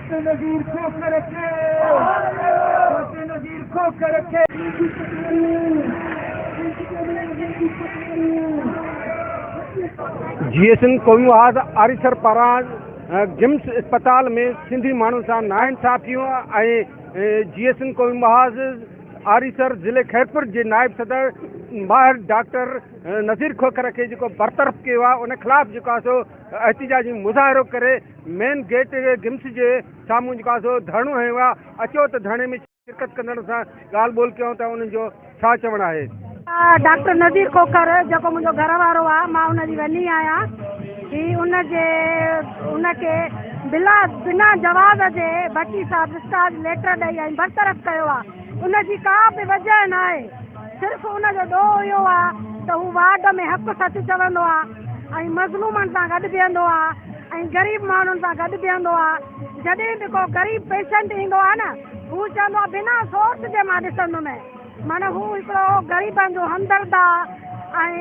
Doctor Nazir Khokhar کي doctor Nazir Khokhar کي. جي ايس اين قومي محاذ آريسر پاران گمس اسپتال ۾ سنڌي ماڻهن سان ناانصافيون ۽ جي ايس اين قومي محاذ آريسر ضلعي خيرپور جي نائب صدر ماهر ڊاڪٽر نذير کوکر کي جيڪو برطرف ڪيو آهي ان خلاف جيڪو آهي سو احتجاجي مظاهرو ڪري مين گيٽ گمس جي سامهون جيڪو آهي سو ڌرڻو هنيو آهي اچو ته ڌرڻي ۾ شرڪت ڪندڙن سان ڳالهه ٻولهه ڪيون ته انهن جو ڇا چوڻ آهي. ڊاڪٽر نذير کوکر جيڪو منهنجو گهر وارو آهي مان ان جي ولي آهيان هي ان جي ان کي بلا بنا جواز جي ڀٽي صاحب ڊسچارج ليٽر ڏئي ۽ برطرف ڪيو آهي ان جي ڪا به وجهه ناهي صرف ان جو ڏوهه اهو آهي ته هو وارڊ ۾ حق سچ چوندو آهي ۽ مظلومن سان گڏ بيهندو آ ۽ غريب ماڻهن سان گڏ بيهندو آ جڏهن به ڪو غريب پيشنٽ ايندو آ نه هو چوندو آ بنا سورس جي مان ڏسندم معنيٰ هو هڪڙو غريبن جو همدرد آ ۽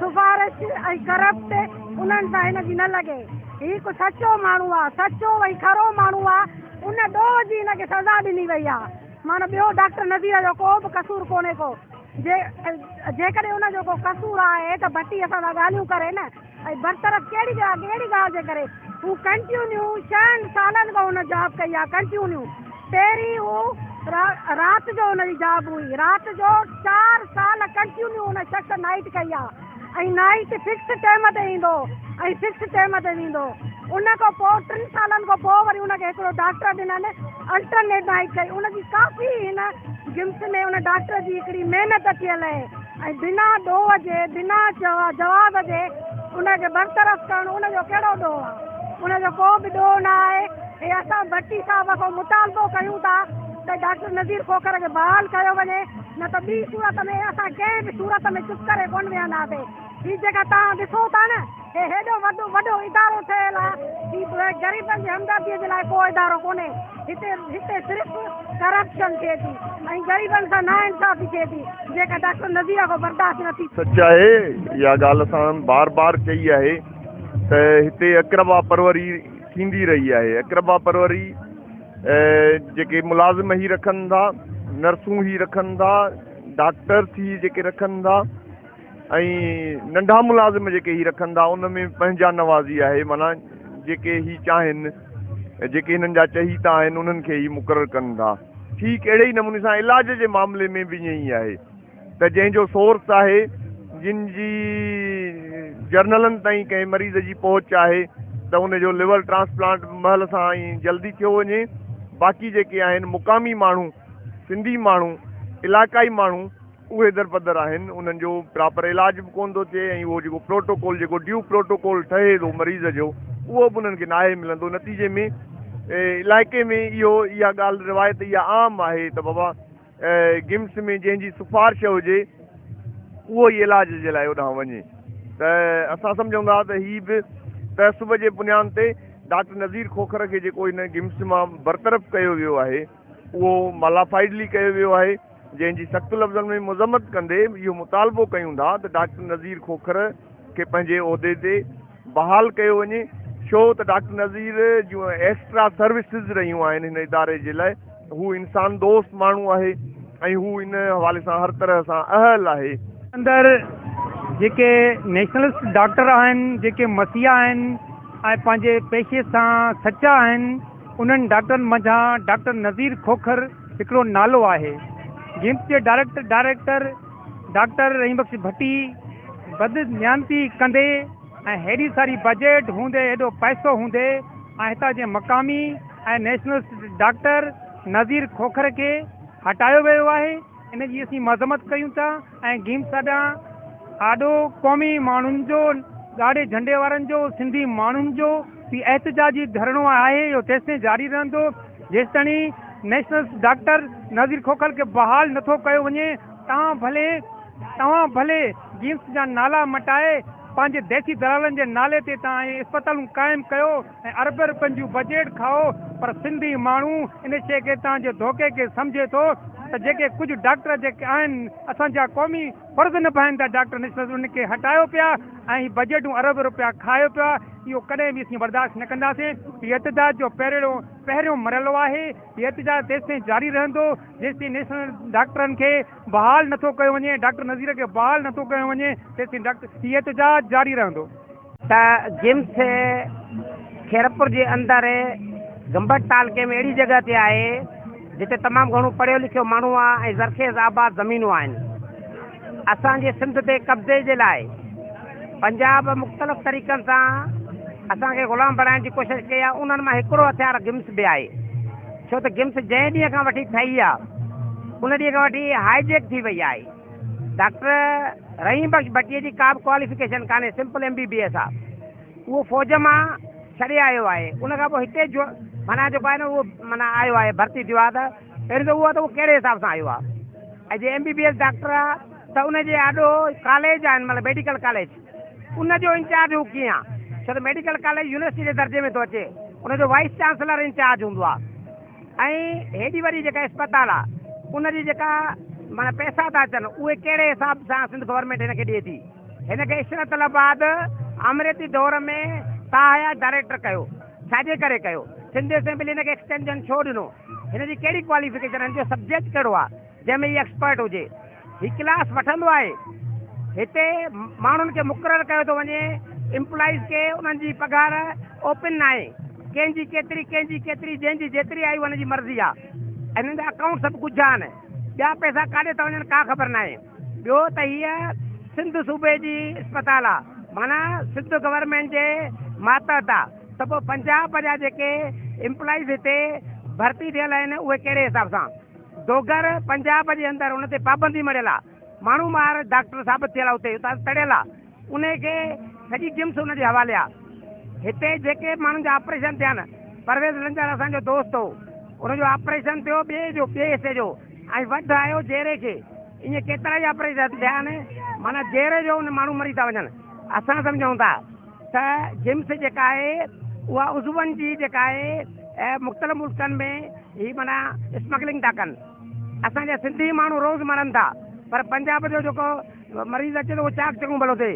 سفارش ۽ ڪرپٽ انهن سان هن جي نه لڳي هي هڪ سچو ماڻهو آ سچو ۽ کرو ماڻهو آ ان ڏوهه جي هن کي سزا ڏني وئي آ معنيٰ ٻيو ڊاڪٽر نذير جو ڪو به قصور ڪونهي ڪو جي جيڪڏهن ان جو ڪو قصور آهي ته ڀٽي اسان سان ڳالهيون ڪري نه ۽ برطرف ڪهڙي ڪهڙي ڳالهه جي ڪري هو ڪنٽيونيو ڇهن سالن کان هن جاب ڪئي آهي ڪنٽيونيو پهرين هو رات جو هن جي جاب هئي رات جو چار سال ڪنٽيونيو هن شخص نائيٽ ڪئي آهي ۽ نائيٽ فڪس ٽيم تي ايندو ۽ فڪس ٽيم تي ويندو ان کان پوء ٽن سالن کان پوء وري ان کي هڪڙو ڊاڪٽر ڏنن الٽرنيٽ نائيٽ ڪئي ان جي ڪافي هن گمس ۾ ان ڊاڪٽر جي هڪڙي محنت ٿيل اهي ۽ بنا ڏوهه جي بنا جواز جي ان کي برطرف ڪرڻ ان جو ڪهڙو ڏوهه آهي ان جو ڪو به ڏوهه نه آهي ۽ اسان ڀٽي صاحب کان مطالبو ڪيون ٿا ته ڊاڪٽر نذير کوکر کي بحال ڪيو وڃي نه ته ٻي صورت ۾ اسان ڪنهن به صورت ۾ چپ ڪري ڪونه ويهنداسين هي جيڪا توهان ڏسو ٿا نه هي هيڏو وڏو وڏو ادارو ٺهيل آ هي غريبن جي همدردي جي لاء ڪو ادارو ڪونهي هتي هتي صرف ڪرپشن ٿئي ٿي ۽ غريبن سان ناانصافي ٿئي ٿي جيڪا ڊاڪٽر نذير کان برداشت نه ٿي. سچ آهي اها ڳالهه اسان بار بار چئي آهي ته هتي اقربا پروري ٿيندي رهي آهي اقربا پروري جيڪي ملازم هي رکن ٿا نرسون هي رکن ٿا ڊاڪٽرس هي جيڪي رکن ٿا ۽ ننڍا ملازم جيڪي هي رکن ٿا ان ۾ پنهنجا نوازي آهي معنيٰ جيڪي هي چاهين جيڪي هنن جا چهيتا آهن انهن کي هي مقرر ڪن ٿا ٺيڪ اهڙي ئي نموني سان علاج جي معاملي ۾ به ائين ئي آهي ته جنهن جو سورس آهي جن جي جرنلن تائين ڪنهن مريض جي پهچ آهي ته ان جو ليور ٽرانسپلانٽ مهل سان ۽ جلدي ٿيو وڃي باقي جيڪي آهن مقامي ماڻهو سنڌي ماڻهو علاقائي ماڻهو اهي درپدر آهن انهن جو پراپر علاج به ڪونه ٿو ٿئي ۽ اهو جيڪو پروٽوڪول جيڪو ڊيو پروٽوڪول ٺهي ٿو مريض جو اهو به انهن کي ناهي ملندو نتيجي ۾ علائقي ۾ اهو اها ڳالهه روايت اها عام آهي ته بابا گمس ۾ جنهن جي سفارش هجي اهو ئي علاج جي لاء اوڏانهن وڃي ته اسان سمجهون ٿا ته هي به تعصب جي بنياد تي ڊاڪٽر نذير کوکر کي جيڪو هن گمس مان برطرف ڪيو ويو آهي اهو مالافائيڊلي ڪيو ويو آهي جنهن جي سخت لفظن ۾ مذمت ڪندي اهو مطالبو ڪيون ٿا ته ڊاڪٽر نذير کوکر کي پنهنجي عهدي تي بحال ڪيو وڃي ڇو ته ڊاڪٽر نذير جون ايڪسٽرا سروسز رهيون آهن هن اداري جي لاء هو انسان دوست ماڻهو آهي ۽ هو ان حوالي سان هر طرح سان اهل آهي. اندر جيڪي نيشنلسٽ ڊاڪٽر آهن جيڪي مسيحا آهن ۽ پنهنجي پيشي سان سچا آهن انهن ڊاڪٽرن منجهان ڊاڪٽر نذير کوکر هڪڙو نالو آهي. گمس جي ڊائريڪٽر ڊاڪٽر رحيم بخش ڀٽي بدنيانتي ڪندي ۽ هيڏي ساري بجيٽ هوندي هيڏو پئسو هوندي ۽ هتان جي مقامي ۽ نيشنلسٽ ڊاڪٽر نذير کوکر کي هٽايو ويو آهي. ان جي اسين مذمت ڪيون ٿا ۽ گيمس اڏان آڏو قومي ماڻهن جو ڳاڙهي جهنڊي وارن جو سنڌي ماڻهن جو هي احتجاجي ڌرڻو آهي اهو تيستائين جاري رهندو جيستائين نيشنلسٽ ڊاڪٽر نذير کوکر کي بحال نٿو ڪيو وڃي توهان ڀلي توهان ڀلي گيمس جا نالا مٽائي پنهنجي ديسي دلالن جي نالي تي توهان اهي اسپتالون قائم ڪيو ۽ اربين روپين جون بجيٽ کائو پر سنڌي ماڻهو ان شيء کي توهان جي ڌوڪي کي سمجهي ٿو ته جيڪي ڪجهه ڊاڪٽر جيڪي آهن اسان جا قومي فرض نڀائين ٿا ڊاڪٽر نشتر انهن کي هٽايو پيا ۽ هي بجيٽون ارب رپيا کايو پيو آهي. اهو ڪڏهن به اسين برداشت نه ڪنداسين. هي احتجاج جو پهريون مرحلو آهي. هي احتجاج تيستائين جاري رهندو جيستائين نيشنل ڊاڪٽرن کي بحال نٿو ڪيو وڃي، ڊاڪٽر نذير کي بحال نٿو ڪيو وڃي تيستائين هي احتجاج جاري رهندو. ته جمس خيرپور جي اندر گمبٽ تعلقي ۾ اهڙي جڳهه تي آهي جتي تمام گهڻو پڙهيو لکيو ماڻهو آهي ۽ زرخيز آباد زمينون آهن. اسان جي سنڌ تي قبضي جي لاء پنجاب مختلف طريقن سان اسان کي غلام بڻائڻ جي ڪوشش ڪئي آهي، انهن مان هڪڙو هٿيار گمس به آهي، ڇو ته گمس جنهن ڏينهن کان وٺي ٺهي آهي ان ڏينهن کان وٺي هائيجيڪ ٿي وئي آهي. ڊاڪٽر رحيم بخش ڀٽي جي ڪا به ڪواليفڪيشن ڪانهي، simple M B B S آهي، اهو فوج مان ڇڏي آيو آهي، ان کان پوء هتي جو معنيٰ جيڪو آهي نه اهو معنيٰ آيو آهي ڀرتي ٿيو آهي ته پهريون ته اهو آهي ته اهو ڪهڙي حساب سان آيو آهي ۽ جي M B B S doctor آهي ته ان جي آڏو ڪاليج آهن مطلب ميڊيڪل ڪاليج ان جو انچارج هو ڪيئن آهي، ڇو ته ميڊيڪل ڪاليج يونيورسٽي جي درجي ۾ ٿو اچي، ان جو وائيس چانسلر انچارج هوندو آهي ۽ هيڏي وڏي جيڪا اسپتال آهي ان جي جيڪا معنيٰ پئسا ٿا اچن اهي ڪهڙي حساب سان سنڌ گورنمينٽ هن کي ڏئي ٿي. هن کي عشرت العباد آمريتي دور ۾ تاحيات ڊائريڪٽر ڪيو، ڇاجي ڪري ڪيو؟ سنڌ اسيمبلي هن کي ايڪسٽينشن ڇو ڏنو؟ هن جي ڪهڙي ڪواليفڪيشن، هن جو سبجيڪٽ ڪهڙو آهي جنهن ۾ هي ايڪسپرٽ هجي؟ هي ڪلاس وٺندو آهي؟ هتي ماڻهن کي مقرر ڪيو ٿو وڃي، ايمپلائيز کي انهن جي پگهار اوپن ناهي، ڪنهن جي ڪيتري، ڪنهن جي ڪيتري، جنهن جي جيتري آئي ان جي مرضي آهي. هنن جا اڪائونٽ سڀ ڳجها آهن، ٻيا پئسا ڪاڏي ٿا وڃن ڪا خبر ناهي. ٻيو ته هيء سنڌ صوبي جي اسپتال آ معنيٰ سنڌ گورنمينٽ جي ماتحت آ ته پوء پنجاب جا جيڪي ايمپلائيز هتي ڀرتي ٿيل آهن اهي ڪهڙي حساب سان؟ دوگر پنجاب جي اندر ان تي پابندي مڙهيل آ، ماڻهو مار ڊاڪٽر ثابت ٿيل آ اتي اتان تڙيل آ انهي کي سڄي جمس ان جي حوالي آ. هتي جيڪي به ماڻهن جا آپريشن ٿيا آهن پرويز لنجار اسان جو دوست هو ان جو آپريشن ٿيو ٻئي جو ٻئي حصي جو ۽ وڍ آيو جيري کي ائين ڪيترائي آپريشن ٿيا آهن معنيٰ جيري جو ان ماڻهو مري ٿا وڃن اسان سمجهون ٿا ته جمس جيڪا آهي اها عضون جي جيڪا آهي مختلف ملڪن ۾ هي معنيٰ اسمگلنگ ٿا ڪن اسان جا سنڌي ماڻهو روز مرن ٿا پر پنجاب جو جيڪو مريض اچي ٿو اهو چاڪ چڱو ڀلو ٿئي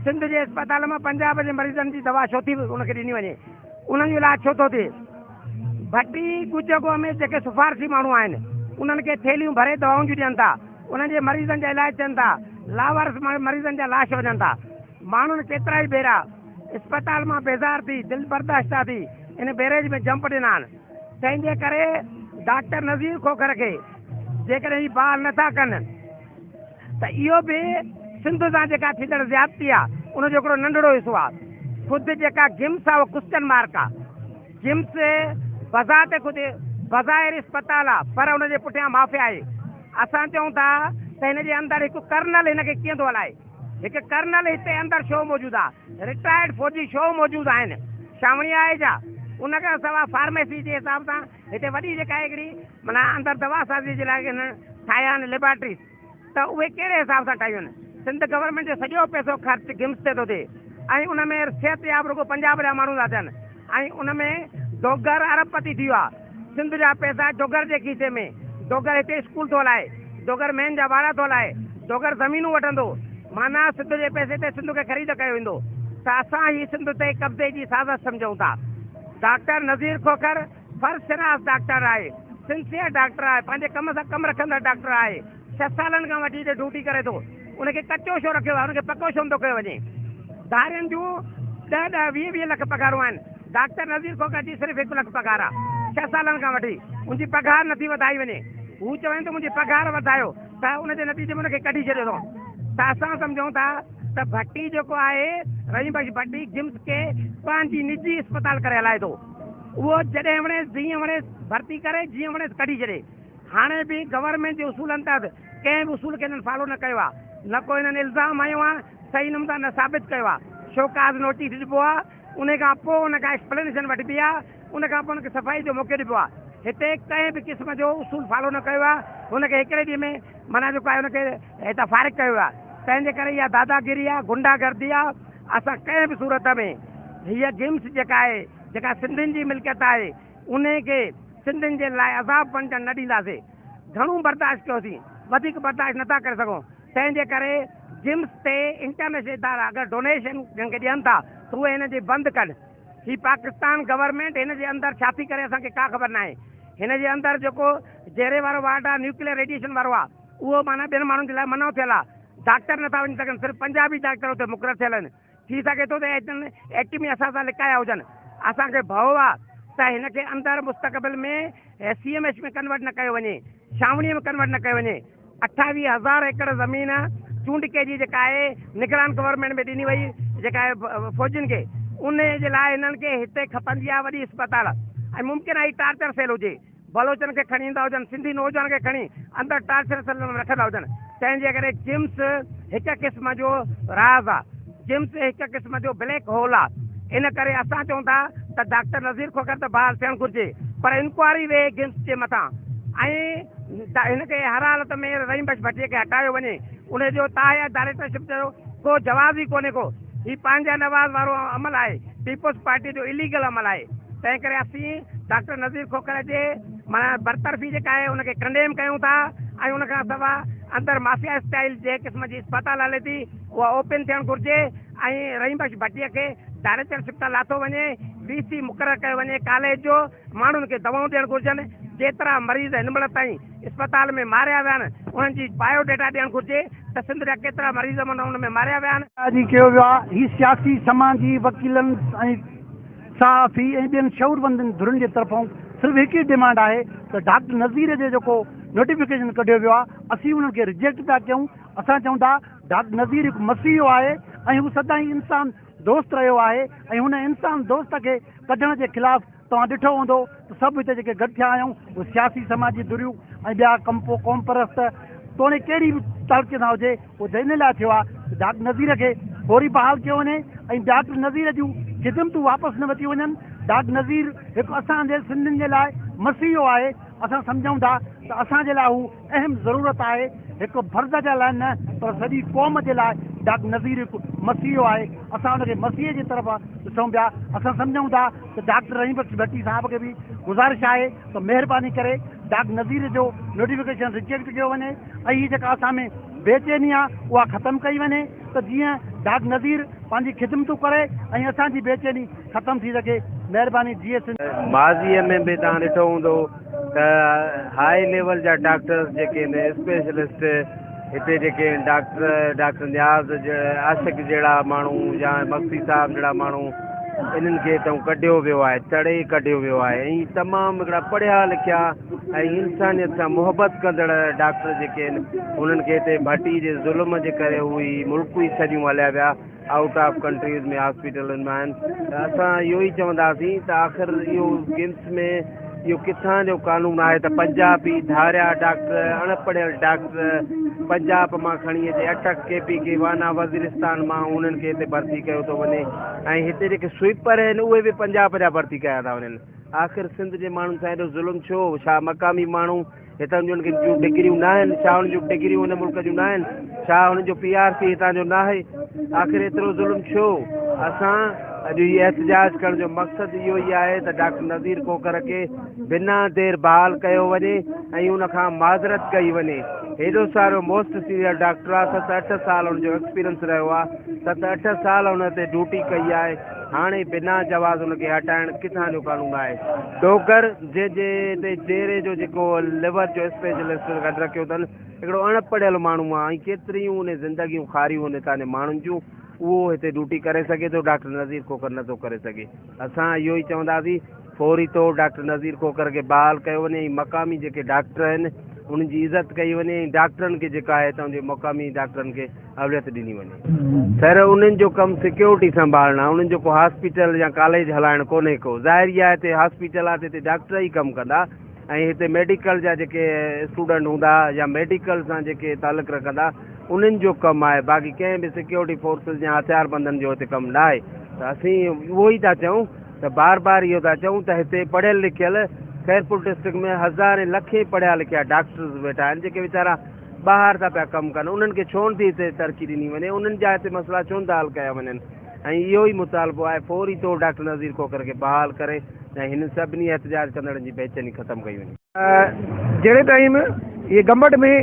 سنڌ جي اسپتال مان پنجاب جي مريضن جي دوا ڇو ٿي ان کي ڏني وڃي انهن جو علاج ڇو ٿو ٿئي ڀٽي ڳجهه ڳوهه ۾ جيڪي سفارشي ماڻهو آهن انهن کي ٿيلهيون ڀري دوائون جون ڏين ٿا انهن جي مريضن جا علاج ٿين ٿا لاوارث مريضن جا لاش وڃن ٿا ماڻهن ڪيترائي ڀيرا اسپتال مان بيزار ٿي دل برداشته ٿي ان بيريج ۾ جمپ ڏنا آهن تنهن جي ڪري ڊاڪٽر نذير کوکر کي جيڪڏهن هي بحال نٿا ڪن ته اهو به سنڌ سان جيڪا ٿيندڙ زيادتي آ ان جو هڪڙو ننڍڙو حصو آ. خود جيڪا گمس آ اها ڪوسچن مارڪ آ. گمس بذات خود بظاهر اسپتال آ پر ان جي پٺيان مافيا آهي. اسان چئون ٿا ته هن جي اندر هڪ ڪرنل هن کي ڪيئن ٿو هلائي. هڪ ڪرنل هتي اندر شو موجود آ. رٽائرڊ فوجي شو موجود آهن. ڇانوڻي آهي ڇا؟ ان کان سوا فارميسي جي حساب سان هتي وڏي جيڪا هڪڙي معنيٰ اندر دوا سازي جي لاء هنن ٺاهيا آهن ليبارٽريز ته اهي ڪهڙي حساب سان ٺاهيون آهن؟ سنڌ گورنمينٽ جو سڄو پئسو خرچ گمس تي ٿو ٿئي ۽ ان ۾ صحت ياب رڳو پنجاب جا ماڻهو ٿا ٿين ۽ ان ۾ ڊوگر ارب پتي ٿي ويو آهي سنڌ جا پئسا ڊوگر جي کيسي ۾ ڊوگر هتي اسڪول ٿو هلائي ڊوگر مين جا واڙا ٿو هلائي ڊوگر زمينون وٺندو معنيٰ سنڌ جي پئسي تي سنڌ کي خريد ڪيو ويندو ته اسان هي سنڌ تي قبضي جي سازش سمجهون ٿا ڊاڪٽر نذير کوکر فرض شناس ڊاڪٽر آهي، سنسيئر ڊاڪٽر آهي، پنهنجي ڪم سان ڪم رکندڙ ڊاڪٽر آهي، ڇهه سالن کان وٺي هتي ڊيوٽي ڪري ٿو، ان کي ڪچو شو رکيو ويو آهي، ان کي پڪو شو نٿو ڪيو وڃي. ڌارين جون ڏهه ڏهه ويهه ويهه لک پگهارون آهن، ڊاڪٽر نذير کوکر جي صرف هڪ لک پگهار آهي، ڇهه سالن کان وٺي ان جي پگهار نٿي وڌائي وڃي، هو چون ته منهنجي پگهار وڌايو ته ان جي نتيجي ۾ ان کي ڪڍي ڇڏيو اٿئون ته اسان سمجهون ٿا ته ڀٽي جيڪو آهي رحيم بخش ڀٽي جمس کي پنهنجي نجي اسپتال ڪري هلائي ٿو. اهو جڏهن وڻيس جيئن وڻيس ڀرتي ڪري جيئن وڻيس ڪڍي ڇڏي. هاڻي به گورنمينٽ جي اصولن تحت ڪنهن به اصول کي هنن فالو نه ڪيو آهي. نه ڪو هنن الزام هنيو آهي صحيح نموني سان نه ثابت ڪيو آهي. شوڪاز نوٽيس ڏبو آهي انهي کان پوء ان کان ايڪسپلينيشن وٺبي آهي ان کان پوء ان کي صفائي جو موقعو ڏبو آهي. هتي ڪنهن به قسم جو اصول فالو نه ڪيو آهي هن کي هڪڙي ڏينهن ۾ معنيٰ جيڪو آهي ان کي هتان فارغ ڪيو ويو آهي. تنهن جي ڪري اها داداگيري آهي غنڊا گردي آهي اسان ڪنهن به صورت ۾ هيء گمس جيڪا آهي جيڪا سنڌين جي ملڪيت آهي انهي کي سنڌين جي لاء عذاب بڻجڻ نه ڏينداسين. گهڻو برداشت ڪيوسين وڌيڪ برداشت نٿا ڪري سگهون تنهن جي ڪري جمس تي انٽرنيشنل ادارا اگر ڊونيشن جن کي ڏين ٿا ته اهي هن جي بند ڪن. هي پاڪستان گورنمينٽ هن جي اندر ڇا ٿي ڪري اسان کي ڪا خبر ناهي. هن جي اندر جيڪو جيري وارو وارڊ آهي نيوڪليئر ريڊيئيشن وارو آهي اهو معنيٰ ٻين ماڻهن جي لاء منع ٿيل آهي. ڊاڪٽر نٿا وڃي سگهن صرف پنجابي ڊاڪٽر اتي مقرر ٿيل آهن. ٿي سگهي ٿو ته ايٽمي اثاثا لڪايا هجن. اسان کي ڀؤ آ ته هن کي اندر مستقبل ۾ سي ايم ايڇ ۾ ڪنورٽ نه ڪيو وڃي، ڇانوڻي ۾ ڪنورٽ نه ڪيو وڃي. 28 هزار ايڪڙ زمين چونڊڪي جي جيڪا آهي نگران گورنمينٽ ۾ ڏني وئي جيڪا آهي فوجين کي ان جي لاء هنن کي هتي کپندي آ وڏي اسپتال ۽ ممڪن آهي هي ٽارچر سيل هجي. بلوچن کي کڻي ايندا هجن، سنڌي نوجوان کي کڻي اندر ٽارچر سيل ۾ رکندا هجن، تنهن جي ڪري جمس هڪ قسم جو راز آ، جمس هڪ قسم جو بليڪ هول آ، ان ڪري اسان چئون ٿا ته ڊاڪٽر نذير کوکر ته بحال ٿيڻ گهرجي پر انڪوائري ويهي جمس جي مٿان ۽ هن کي هر حالت ۾ رحيم بخش ڀٽي کي هٽايو وڃي، ان جو تاحيات ڊائريڪٽرشپ جو ڪو جواز ئي ڪونهي ڪو، هي پنهنجا نواز وارو عمل آهي، پيپلز پارٽي جو اليگل عمل آهي، تنهن ڪري اسين ڊاڪٽر نذير کوکر جي معنيٰ برطرفي جيڪا آهي ان کي ڪنڊيم ڪيون ٿا ۽ ان کان سواء اندر مافيا اسٽائيل جنهن قسم جي اسپتال هلي ٿي اها اوپن ٿيڻ گهرجي ۽ رحيم بخش ڀٽي کي ڊائريڪٽرشپ تان لاٿو وڃي، وي سي مقرر ڪيو وڃي ڪاليج جو، ماڻهن کي دوائون ڏيڻ گهرجن، جيترا مريض هن مهل تائين اسپتال ۾ ماريا ويا آهن انهن جي بايو ڊيٽا ڏيڻ گهرجي ته سنڌ جا ڪيترا مريض ان ۾ ماريا ويا آهن. جاري ڪيو ويو آهي. هي سياسي، سماجي، وڪيلن ۽ صحافي ۽ ٻين شعورمندن ڌرين جي طرفون صرف هڪ ئي ڊمانڊ آهي ته ڊاڪٽر نذير جي جيڪو نوٽيفڪيشن ڪڍيو ويو آهي اسين انهن کي رجيڪٽ پيا ڪيون اسان چئون ٿا ڊاڪٽر نذير هڪ مسيحو آهي ۽ هو سدائين انسان دوست رهيو آهي ۽ هن انسان دوست کي ڪڍڻ جي خلاف توهان ڏٺو هوندو ته سڀ هتي جيڪي گڏ ٿيا آهيون اهي سياسي سماجي ڌريون ۽ ٻيا قومپرست توڻي ڪهڙي به تعلقي سان هجي اهو ته ان لاء ٿيو آهي ته ڊاڪٽر نذير کي فوري بحال ڪيو وڃي ۽ ڊاڪٽر نذير جون خدمتون واپس نه ورتيون وڃن ڊاڪٽر نذير هڪ اسان جي سنڌين جي لاء مسيحو آهي اسان سمجهون ٿا ته اسان جي لاء هو اهم ضرورت آهي، هڪ فرد جي لاء نه پر سڄي قوم جي لاء ڊاڪٽر نذير هڪ مسيحو آهي، اسان ان کي مسيح جي طرف ڏسون پيا، اسان سمجهون ٿا ته ڊاڪٽر رحيم بخش ڀٽي صاحب کي به گذارش آهي ته مهرباني ڪري ڊاڪٽر نذير جو نوٽيفڪيشن رجيڪٽ ڪيو وڃي ۽ هي جيڪا اسان ۾ بيچيني آهي اها ختم ڪئي وڃي ته جيئن ڊاڪٽر نذير پنهنجي خدمتون ڪري ۽ اسان جي بيچيني ختم ٿي سگهي، مهرباني جيئي سنڌ. ماضيء ۾ به توهان ڏٺو هوندو ته هاء ليول جا ڊاڪٽرز جيڪي آهن اسپيشلسٽ هتي جيڪي آهن ڊاڪٽر ڊاڪٽر نياز عاشق جهڙا ماڻهو يا مگسي صاحب جهڙا ماڻهو انهن کي هتان ڪڍيو ويو آهي تڙي ڪڍيو ويو آهي ۽ تمام هڪڙا پڙهيا لکيا ۽ انسانيت سان محبت ڪندڙ ڊاڪٽر جيڪي آهن انهن کي هتي ڀٽي جي ظلم جي ڪري هو هي ملڪ ئي ڇڏيون هليا ويا آئوٽ آف ڪنٽريز ۾ هاسپيٽلن ۾ آهن ته اسان اهو ئي چونداسين ته آخر اهو گمس ۾ اهو ڪٿان جو قانون آهي ته پنجابي ڌاريا ڊاڪٽر اڻ پڙهيل ڊاڪٽر پنجاب مان کڻي اچي اٽڪ ڪي پي ڪي وانا وزيرستان مان انهن کي هتي ڀرتي ڪيو ٿو وڃي ۽ هتي جيڪي سوئپر آهن اهي به پنجاب جا ڀرتي ڪيا ٿا وڃن آخر سنڌ جي ماڻهن سان ايڏو ظلم ڇو ڇا مقامي ماڻهو هتان جون جون ڊگريون ناهن، ڇا هن جون ڊگريون هن ملڪ جون ناهن، ڇا هن جو پي آر سي هتان جو ناهي، آخر ايترو ظلم ڇو؟ اسان اڄ هي احتجاج ڪرڻ جو مقصد اهو ئي آهي ته ڊاڪٽر نذير کوکر کي بنا دير بحال ڪيو وڃي ۽ ان کان معذرت ڪئي وڃي. هيڏو سارو موسٽ سينيئر ڊاڪٽر آهي، ست اٺ سال هن جو ايڪسپيرينس رهيو آهي، ست اٺ سال هن هتي ڊيوٽي ڪئي آهي، هاڻي بنا جواز ان کي هٽائڻ ڪٿان جو قانون آهي؟ ڊوگر جنهن جي تي چهري جو جيڪو ليور جو اسپيشلسٽ گڏ رکيو اٿن هڪڙو اڻ پڙهيل ماڻهو آهي ۽ ڪيتريون ان زندگيون کاريون هن هتان جي ماڻهن جون اهو هتي ڊيوٽي ڪري سگهي ٿو ڊاڪٽر نذير کوکر نٿو ڪري سگهي اسان اهو ئي چونداسين فوري طور ڊاڪٽر نذير کوکر کي بحال ڪيو وڃي ۽ مقامي جيڪي ڊاڪٽر آهن انهن جي عزت ڪئي وڃي ۽ ڊاڪٽرن کي جيڪا آهي هتان جي مقامي ڊاڪٽرن کي اوليت ڏني وڃي. سر انهن جو ڪم سيڪيورٽي سنڀالڻ آهي انهن جو ڪو هاسپيٽل يا ڪاليج هلائڻ ڪونهي ڪو ظاهري آهي هتي هاسپيٽل آهي ته هتي ڊاڪٽر ئي ڪم ڪندا ۽ هتي ميڊيڪل جا جيڪي اسٽوڊنٽ هوندا يا ميڊيڪل سان جيڪي تعلق رکندا انهن جو ڪم آهي باقي ڪنهن به سيڪيورٽي فورسز يا هٿياربندن جو هتي ڪم ناهي ته اسين اهو ئي ٿا چئون ته بار بار اهو ٿا چئون ته هتي پڙهيل لکيل خيرپور ڊسٽرڪٽ ۾ هزارين لکين پڙهيا لکيا ڊاڪٽرز ويٺا آهن جيڪي ويچارا ٻاهر ٿا پيا ڪم ڪن انهن کي ڇو نه ٿي هتي ترقي ڏني وڃي انهن جا هتي مسئلا ڇو نه ٿا حل ڪيا وڃن ۽ اهو ئي مطالبو آهي فوري طور ڊاڪٽر نذير کوکر کي بحال ڪري ۽ هنن سڀني احتجاج ڪندڙن جي بيچيني ختم ڪئي وڃي. جهڙي ٽائيم هي گمبٽ ۾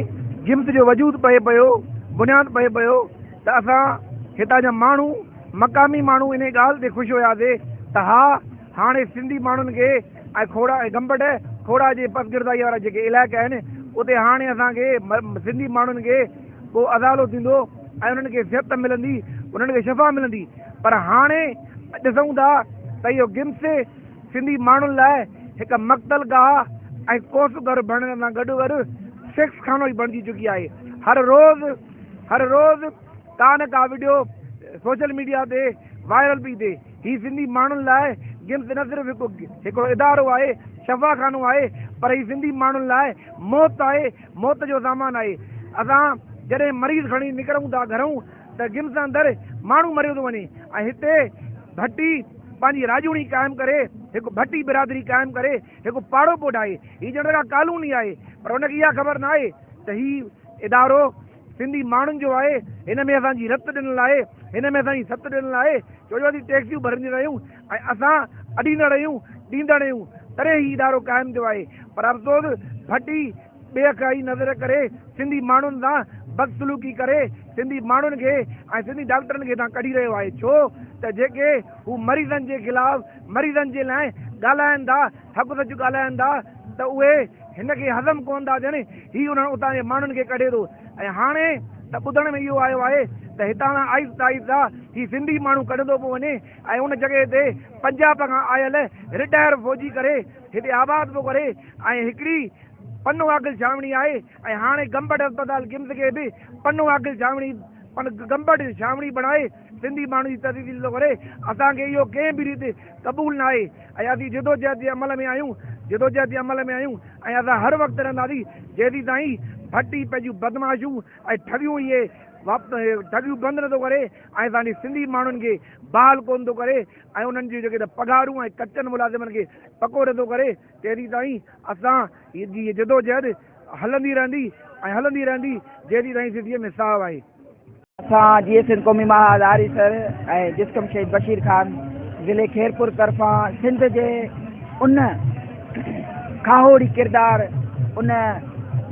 جمس جو وجود پئي پيو بنياد پئي پيو ته اسان هتان جا ماڻهو مقامي ماڻهو انهي ڳالهه تي خوش هياسي ته ها هاڻي سنڌي ماڻهن کي ۽ کوڙا ۽ گمبٽ کوڙا جي پسگردائي وارا جيڪي علائقا آهن اتي هاڻي اسان کي سنڌي ماڻهن کي ڪو ازالو ٿيندو ۽ انهن کي صحت ملندي انهن کي شفا ملندي پر هاڻي ڏسون ٿا ته اهو گمس سنڌي ماڻهن لاء هڪ مقتل گاهه ۽ ڪوس گهر بڻڻ سان گڏوگڏ سيڪس خانو ئي بڻجي چڪي آهي. هر روز هر روز ڪا نه ڪا وڊيو سوشل ميڊيا تي وائرل پئي ٿئي. هي سنڌي ماڻهن لاء گمس نه صرف هڪ هڪڙو ادارو آهي، شفا خانو آهي پر هي سنڌي ماڻهن لاء موت آهي، موت جو سامان آهي. اسان جڏهن مريض کڻي نڪرون ٿا گهرئون ته گمس اندر ماڻهو مريو ٿو وڃي ۽ هتي ڀٽي پنهنجي راڄوڻي قائم ڪري هڪ ڀٽي برادري قائم ڪري هڪ پاڙو پيو ٺاهي. هي ڄڻ ته ڪا ڪالوني آهي پر هن کي اها خبر ناهي ته هي ادارو سنڌي ماڻهن جو آهي، هن ۾ اسان جي رت ڏنل آهي، هن ۾ اسان جي ست ڏنل آهي، ڇو جو اسين ٽيڪسيون ڀريندڙ آهيون ۽ اسان اڏيندڙ آهيون، ڏيندڙ آهيون، تڏهن هي ادارو قائم ٿيو آهي پر افسوس ڀٽي بي اکائي نظر ڪري سنڌي ماڻهن سان بدسلوڪي ڪري سنڌي ماڻهن کي ۽ سنڌي ڊاڪٽرن کي هتان ڪڍي رهيو آهي ڇو ته جيڪي هو مريضن جي خلاف مريضن جي لاء ڳالهائن ٿا حق سچ ڳالهائن ٿا ته اهي هن کي هضم ڪونه ٿا ٿين هي انهن اتان جي ماڻهن کي ڪڍي ٿو ۽ هاڻي ته ٻڌڻ ۾ اهو آيو آهي ته هتان کان آهستي آهستي هي سنڌي ماڻهو ڪڍندو پيو وڃي ۽ ان جڳهه تي پنجاب کان آيل رٽائر فوجي ڪري هتي آباد پيو ڪري ۽ هڪڙي پنو عاقل ڇانوڻي آهي ۽ هاڻي گمبٽ اسپتال گمس کي به پنو عاقل ڇانوڻي گمبٽ ڇانوڻي بڻائي سنڌي ماڻهن جي تذليل ٿو ڪري اسان کي اهو ڪنهن به ريت قبول ناهي ۽ اسين جدوجهد جي عمل ۾ آهيون جدوجهد جي عمل ۾ آهيون ۽ اسان هر وقت رهنداسين جيسين تائين ڀٽي پنهنجون بدمعاشيون ۽ ٺڳيون اهي ٺڳيون بند نٿو ڪري ۽ اسان جي سنڌي ماڻهن کي بحال ڪونه ٿو ڪري ۽ انهن جون جيڪي پگهارون ۽ ڪچن ملازمن کي پڪو نٿو ڪري تيسين تائين اسان جي هيء جدوجهد هلندي رهندي ۽ هلندي رهندي جيسين تائين سنڌيء ۾ ساهه آهي. اسان جيئي سنڌ قومي محاذ آريسر ۽ جسقم شهيد بشير خان ضلعي خيرپور طرفان سنڌ جي ان کاهوڙي ڪردار ان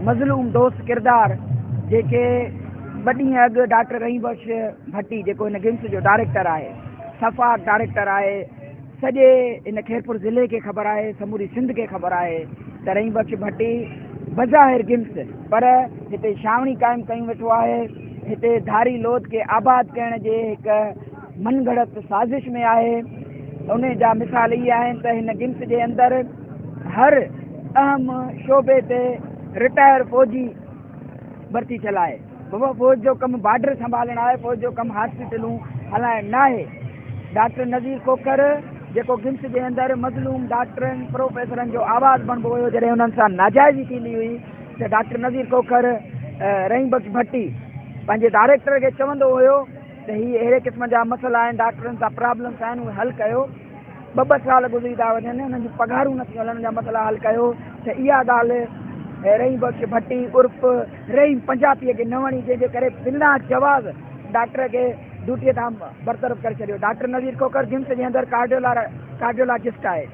مظلوم دوست ڪردار جيڪي ٻه ڏينهن اڳ ڊاڪٽر رحيم بخش ڀٽي جيڪو هن گمس جو ڊائريڪٽر آهي سفاڪ ڊائريڪٽر آهي سڄي ان خيرپور ضلعي کي خبر آهي، سموري سنڌ کي خبر آهي ته رحيم بخش ڀٽي بظاهر گمس پر هتي ڇانوڻي قائم ڪيون ويٺو آهي، هتي ڌاري لوڌ کي آباد ڪرڻ جي هڪ من گهڙت سازش ۾ آهي. ان جا مثال اهي آهن ته هن گمس جي اندر هر اهم شعبي تي رٽائر فوجي ڀرتي ٿيل آهي. بابا فوج جو ڪم بارڊر سنڀالڻ آهي، فوج جو ڪم هاسپيٽلون هلائڻ ناهي. ڊاڪٽر نذير کوکر جيڪو گمس جي اندر مظلوم ڊاڪٽرن، پروفيسرن جو آواز بڻبو هيو، جڏهن انهن سان ناجائزي ٿيندي هئي ته ڊاڪٽر نذير کوکر رحيم بخش ڀٽي پنهنجي ڊائريڪٽر کي چوندو هيو ته هي اهڙي قسم جا مسئلا آهن، ڊاڪٽرن سان پرابلمس آهن، اهي حل ڪيو. ٻه ٻه سال گذري ٿا وڃن انهن جون پگهارون نٿيون هلن انهن جا مسئلا حل ڪيو ته اها ڳالهه رحيم بخش ڀٽي عرف رحيم پنجابيء کي نه وڻي جنهن جي ڪري بنا جواز ڊاڪٽر کي ڊيوٽيء تان برطرف ڪري ڇڏيو. ڊاڪٽر نذير کوکر جمس جي اندر ڪارڊيولاجسٽ آهي.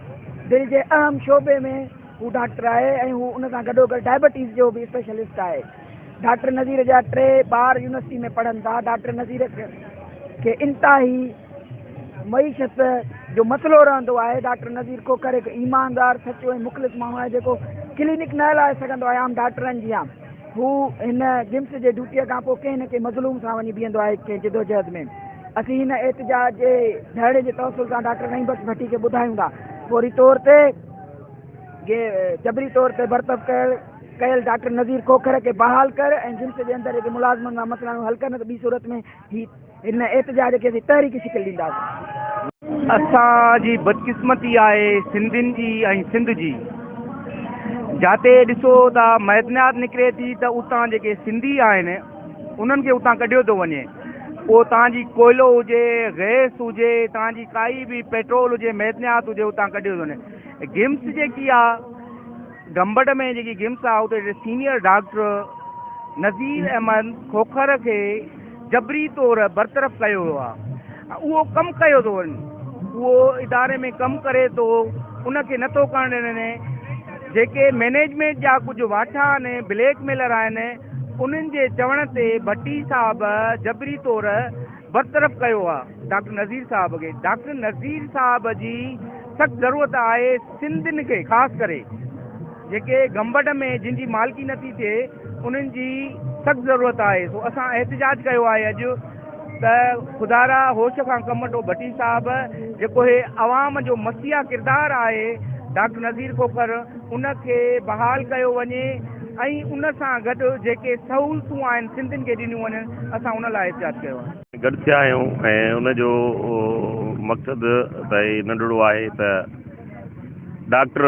دل جي اهم شعبي ۾ هو ڊاڪٽر آهي ۽ هو ان سان گڏوگڏ ڊائبٽيز جو به اسپيشلسٽ آهي. ڊاڪٽر نذير جا ٽي ٻار يونيورسٽي ۾ پڙهن ٿا. ڊاڪٽر نذير کي انتهائي معيشت جو مسئلو رهندو آهي. ڊاڪٽر نذير کوکر هڪ ايماندار، سچو ۽ مخلص ماڻهو آهي جيڪو ڪلينڪ نه هلائي سگهندو آهي عام ڊاڪٽرن جيان هو هن جمس جي ڊيوٽيء کان پوء ڪنهن نه ڪنهن مظلوم سان وڃي بيهندو آهي ڪنهن جدوجهد ۾. اسين هن احتجاج جي ڌرڻي جي توسل سان ڊاڪٽر رحيم بخش ڀٽي کي ٻڌايون ٿا فوري طور تي جبري طور تي برطرف ڪيل ڊاڪٽر نذير کوکر کي بحال ڪر ۽ جمس جي اندر جيڪي ملازمن سان مسئلا آهن اهي حل ڪر نه ته ٻي صورت ۾ هي هن احتجاج کي اسين تحريڪي شڪل ڏينداسين. اسان جي بدقسمتي آهي سنڌين جي ۽ سنڌ جي جاتي ڏسو ته معدنيات نڪري ٿي ته اتان جيڪي سنڌي آهن انهن کي اتان ڪڍيو ٿو وڃي پوء تان جي ڪوئلو هجي گئس هجي تان جي ڪائي به پيٽرول هجي معدنيات هجي اتان ڪڍيو ٿو وڃي گمس جيڪي آ گمبٽ ۾ جيڪي گمس آ اتي سينيئر ڊاڪٽر نذير احمد کوکر کي جبري طور برطرف ڪيو ويو آ اهو ڪم ڪيو ٿو وڃي اهو اداري ۾ ڪم ڪري ٿو ان کي نٿو ڪرڻ ڏني جيڪي مينيجمينٽ جا ڪجهه واٺا آهن بليڪ ميلر آهن انهن جي چوڻ تي ڀٽي صاحب جبري طور برطرف ڪيو آ ڊاڪٽر نذير صاحب کي. ڊاڪٽر نذير صاحب جي سخت ضرورت آهي سنڌين کي خاص ڪري جيڪي گمبٽ ۾ جن جي مالڪي نٿي ٿئي انهن جي سخت ضرورت آهي سو اسان احتجاج ڪيو آهي اڄ ته خدارا هوش کان ڪم وٺو ڀٽي صاحب جيڪو هي عوام جو مسيحا ڪردار آهي ڊاڪٽر نذير کوکر ان کي بحال ڪيو وڃي ۽ ان سان گڏ جيڪي سهولتون آهن سنڌين کي ڏنيون وڃن اسان ان لاء احتجاج ڪيو آهي. گڏ ٿيا آهيون ۽ ان جو مقصد ته هي ننڍڙو آهي ته ڊاڪٽر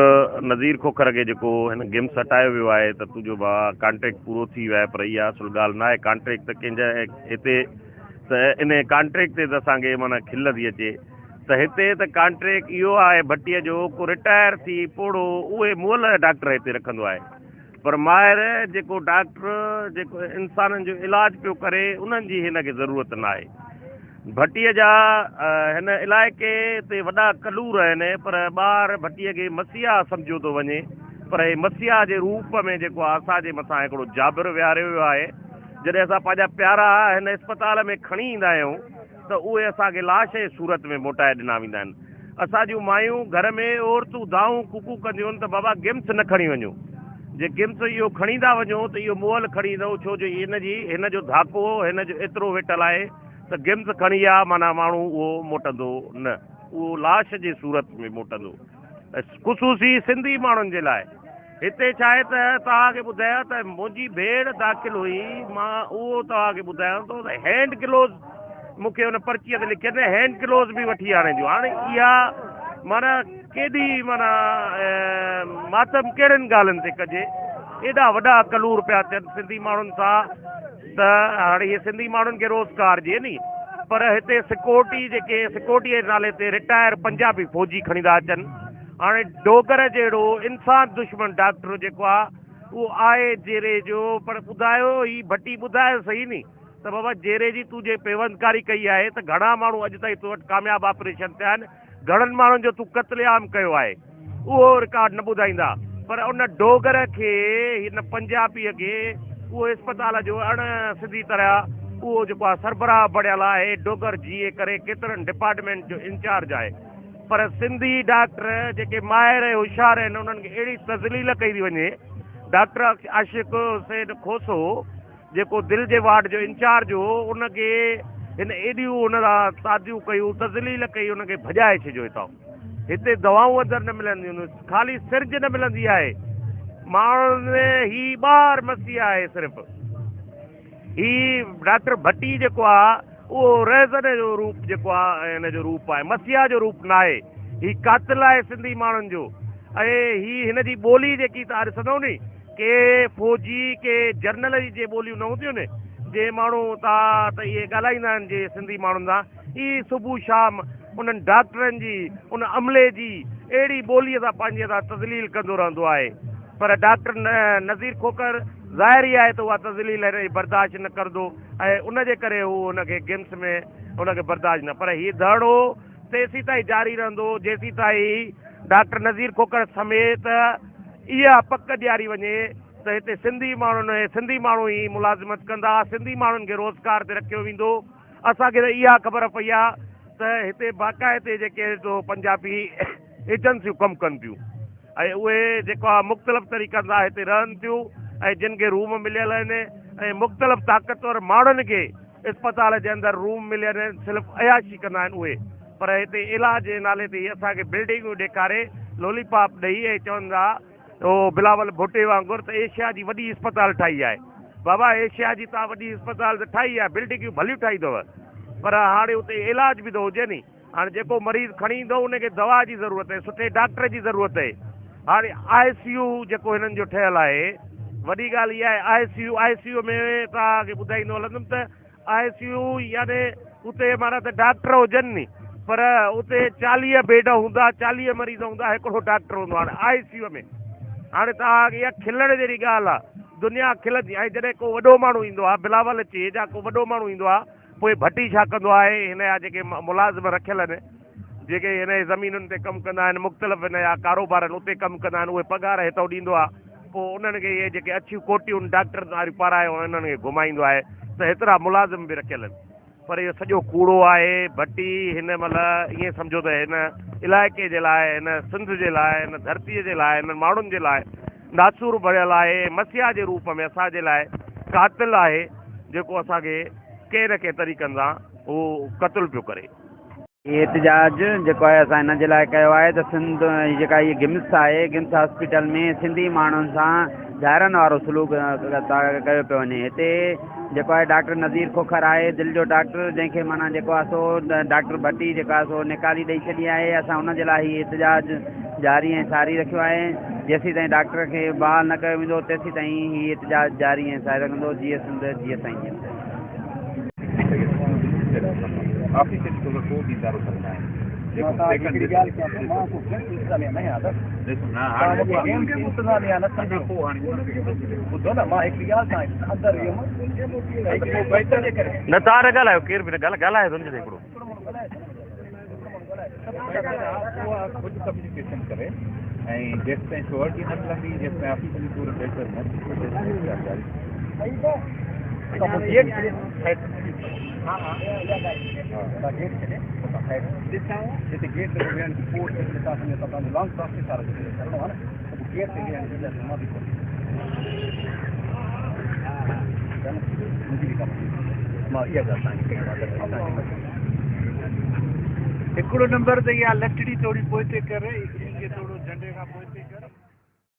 نذير کوکر کي جيڪو هن گمس هٽايو ويو آهي ته تنهنجو ڀاء ڪانٽريڪٽ پورو ٿي ويو آهي پر اها اصل ڳالهه ناهي ڪانٽريڪٽ ته ڪنهن جا هتي ته ان ڪانٽريڪٽ تي ته اسان کي معنيٰ کل ٿي اچي ته هتي ته ڪانٽريڪٽ اهو آهي ڀٽيء جو ڪو رٽائر ٿي پوڙهو اهي مئل ڊاڪٽر هتي رکندو آهي پر ماهر جيڪو ڊاڪٽر جيڪو انسانن جو علاج پيو ڪري انهن جي هن کي ضرورت ناهي. ڀٽيء جا هن علائقي تي وڏا ڪلور آهن پر ٻاهر ڀٽيء کي مسيحا سمجهيو ٿو وڃي پر هي مسيحا جي روپ ۾ جيڪو آهي اسان جي مٿان هڪڙو جابر ويهاريو ويو آهي جڏهن اسان پنهنجا پيارا هن اسپتال ۾ کڻي ايندا آهيون ته اهي اسان کي لاش جي صورت ۾ موٽائي ڏنا ويندا آهن. اسان جون مايون گهر ۾ عورتون دانهون ڪوڪون ڪنديون آهن ته بابا گمس نه کڻي وڃو. جي گمس اهو کڻي ٿا وڃو ته اهو مئل کڻي ايندؤ ڇو جو هن جي هن جو ڌاڪو هن جو ايترو ويٺل آهي ته گمس کڻي آ معنيٰ ماڻهو اهو موٽندو نه اهو لاش جي صورت ۾ موٽندو. خصوصي سنڌي ماڻهن جي لاء. هتي ڇا آهي ته توهان کي ٻڌايان ته منهنجي ڀيڻ داخل هئي، مان اهو توهان کي ٻڌايان ٿو ته هينڊ گلوز مون کي ان پرچيء تي لکيل ته هينڊ گلوز به وٺي آڻي ڏيو. هاڻي اها معنيٰ ڪيڏي معنيٰ ماتم ڪهڙين ڳالهين تي ڪجي؟ ايڏا وڏا ڪلور پيا ٿين سنڌي ماڻهن سان ته هاڻي اهي سنڌي ماڻهن کي روزگار ڏئي ني پر هتي سڪيورٽي جيڪي سڪيورٽي جي نالي تي رٽائر پنجابي فوجي کڻي ٿا اچن. هاڻي ڊوگر جهڙو انسان دشمن ڊاڪٽر جيڪو آ اهو آهي جيري جو پر ٻڌايو هي ڀٽي ٻڌايو صحيح ني ته بابا جيري جي تون جي پيوندڪاري ڪئي آهي ته گهڻا ماڻهو اڄ تائين تو وٽ ڪامياب آپريشن ٿيا آهن گهڻن ماڻهن جو تون قتل عام ڪيو آهي اهو رڪارڊ نه ٻڌائيندا پر ان ڊوگر کي هن پنجابي کي اهو اسپتال جو اڻ سڌي طرح اهو جيڪو آ سربراهه بڻيل آهي ڊوگر جي اي ڪري ڪيترن ڊپارٽمينٽ جو انچارج آهي. پر سنڌي ڊاڪٽر جيڪي ماهر ۽ هوشيار آهن انهن کي اهڙي تذليل ڪئي ٿي وڃي. ڊاڪٽر عاشق حسين کوسو جيڪو دل جي وارڊ جو انچارج هو ان کي هن ايڏيون هن سان تعديون ڪيون تذليل ڪئي ان کي ڀڄائي ڇڏيو هتان. هتي دوائون اندر نه ملنديون خالي سرج نه ملندي آهي ماڻهن هي ٻاهر مسيح آهي صرف. هي ڊاڪٽر ڀٽي جيڪو آ اهو رهزن جو روپ جيڪو آ ان جو روپ آهي مسيحا جو روپ ناهي هي قاتل آهي سنڌي ماڻهن جو ۽ هي هن جي ٻولي جيڪي توهان ڏسندو ني ڪي فوجي ڪي جرنل جي جي ٻوليون نه هونديون ني جي ماڻهو تا ته اهي ڳالهائيندا آهن جي سنڌي ماڻهن سان هي صبح شام انهن ڊاڪٽرن جي ان عملي جي اهڙي ٻولي سان پنهنجي سان تذليل ڪندو رهندو آهي پر ڊاڪٽر نذير کوکر ظاهر ئي آهي ته اها تذليل هن جي برداشت نه ڪرندو ۽ ان جي ڪري هو هن کي گمس ۾ ان کي برداشت نه پر هي ڌرڻو تيسيتائين جاري رهندو جيسيتائين ڊاڪٽر نذير کوکر سميت اها پڪ ڏياري وڃي ته هتي سنڌي ماڻهن سنڌي ماڻهو ئي ملازمت ڪندا سنڌي ماڻهن کي روزگار تي رکيو ويندو اسان کي ته اها خبر پئي آهي ته هتي باقاعدي جيڪي پنجابي ايجنسيون ڪم ڪن ٿيون ۽ اهي جيڪو آهي مختلف طريقن سان هتي رهن ٿيون ۽ جن کي روم مليل آهن ۽ مختلف طاقتور ماڻهن کي اسپتال جي اندر روم مليل آهن صرف عياشي ڪندا آهن اهي پر هتي علاج جي نالي تي هي اسان کي بلڊنگون ڏيکاري لولي پاپ ڏئي ۽ چون ٿا اهو بلاول ڀٽي وانگر ته ايشيا جي وڏي اسپتال ٺاهي آهي بابا ايشيا جي تان وڏي اسپتال ته ٺاهي آهي بلڊنگون ڀليون ٺاهي اٿو پر هاڻي اتي علاج به ته هجي ني هاڻي جيڪو مريض کڻي ايندو ان کي دوا جي ضرورت آهي، سٺي ڊاڪٽر جي ضرورت آهي. هاڻي آء سي يو جيڪو هنن جو ٺهيل آهي، وڏي ڳالهه اها آهي آء سي يو، آء سي يو ۾ توهان کي ٻڌائيندو هلندم ته آء سي يو يعني اتي معنيٰ ته ڊاڪٽر هجن ني پر اتي 40 بيڊ هوندا، 40 مريض هوندا، هڪڙو ڊاڪٽر هوندو هاڻي آء سي يو ۾. هاڻي توهان کي اها کلڻ جهڙي ڳالهه آهي، دنيا کلندي ۽ جڏهن ڪو وڏو ماڻهو ايندو آهي، بلاول اچي يا ڪو وڏو ماڻهو ايندو آهي، پوء ڀٽي ڇا ڪندو آهي؟ هن جا جيڪي ملازم رکيل آهن، جيڪي هن جي زمينن تي ڪم ڪندا آهن، مختلف هن جا ڪاروبار آهن، اتي ڪم ڪندا آهن، اهي پگهار هتئون ڏيندو آهي. پوء انهن کي اهي جيڪي اڇيون ڪوٽيون ڊاڪٽرن واريون پارايو ۽ انهن کي گهمائيندو آهي ته هيترا ملازم به رکيل آهن پر اهو سڄو ڪوڙو آهي. ڀٽي هن مهل ائين سمجهو ته هن علائقي جي لاء، هن سنڌ جي لاء، هن ڌرتيء جي لاء، هنن ماڻهن جي لاء ناسور بڻيل آهي ۽ مسيحا جي روپ ۾ اسان جي لاء قاتل آهي جيڪو اسان کي ڪنهن نه ڪنهن طريقن سان هو قتل پيو ڪري. هي احتجاج جيڪو آهي اسان ان جي لاء ڪيو آهي ته سنڌ هي جيڪا هي گمس آهي گمس هاسپيٽل ۾ سنڌي ماڻهن سان ظاهرن وارو سلوڪ ڪيو پيو وڃي هتي جيڪو آهي ڊاڪٽر نذير کوکر آهي دل جو ڊاڪٽر جنهن کي معنيٰ جيڪو آهي سو ڊاڪٽر ڀٽي جيڪو آهي سو نيڪالي ڏئي ڇڏي آهي اسان ان جي لاء هي احتجاج جاري ۽ ساري رکيو آهي جيسين تائين ڊاڪٽر کي بحال نه ڪيو ويندو تيسين تائين هي احتجاج جاري ۽ ساري رکندو جيئي سنڌ جيئي سائين جي. نه توهان نه ڳالهايو ڪير به نه ڳالهايو ڳالهايو سمجهه هڪڙو. هڪڙو نمبر ته اها لٺڙي ٿوري پوئتي ڪر هڪڙي کي ٿورو جهنڊي کان پوئتي.